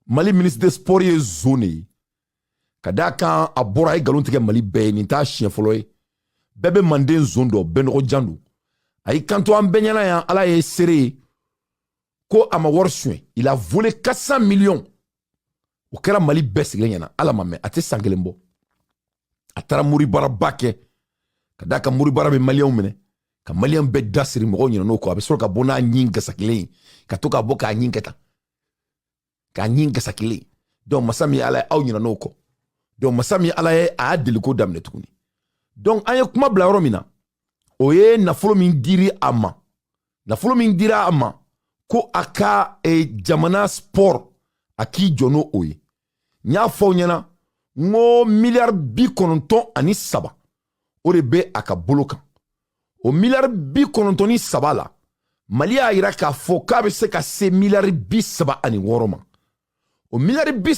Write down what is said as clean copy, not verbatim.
Mali ministre des Sports ye zon de ye, ka d'a kan a bɔra, a ye nkalon tigɛ Mali bɛɛ ye. Nin t'a siɲɛ fɔlɔ ye. Bɛɛ bɛ manden zon dɔn, bɛɛ nɔgɔ jan don. A y'i kanto an bɛɛ ɲɛna yan, Ala ye seere ye, ko a ma wari suɲɛ. Il a volé 400 millions. O kɛra Mali bɛɛ sigilen ɲɛna. Ala ma mɛn, a tɛ san kelen bɔ, a taara moribaraba kɛ, ka d'a kan moribara bɛ Maliyɛnw minɛ ka Maliyɛn bɛɛ da siri. Mɔgɔw ɲinɛ n'o kɔ, a bɛ sɔrɔ ka bɔ n'a ɲin gasakilen ye, ka to ka bɔ k'a ɲin kɛ tan, k'a ɲin gasakilen. Donc masa min ye Ala ye, aw ɲinɛ n'o kɔ. Donc masa min ye Ala ye, a y'a deliko daminɛ tuguni. Donc an ye kuma bila yɔrɔ min na, o ye nafolo min diri a ma, nafolo min dira a ma ko a ka jamana sport, a k'i jɔ n'o o ye. N y'a fɔ aw ɲɛna n ko miliyari 93, o de bɛ a ka bolo kan. O miliyari 93 la, Mali y'a yira k'a fɔ k'a bɛ se ka se miliyari 36 ma. O miliyari bi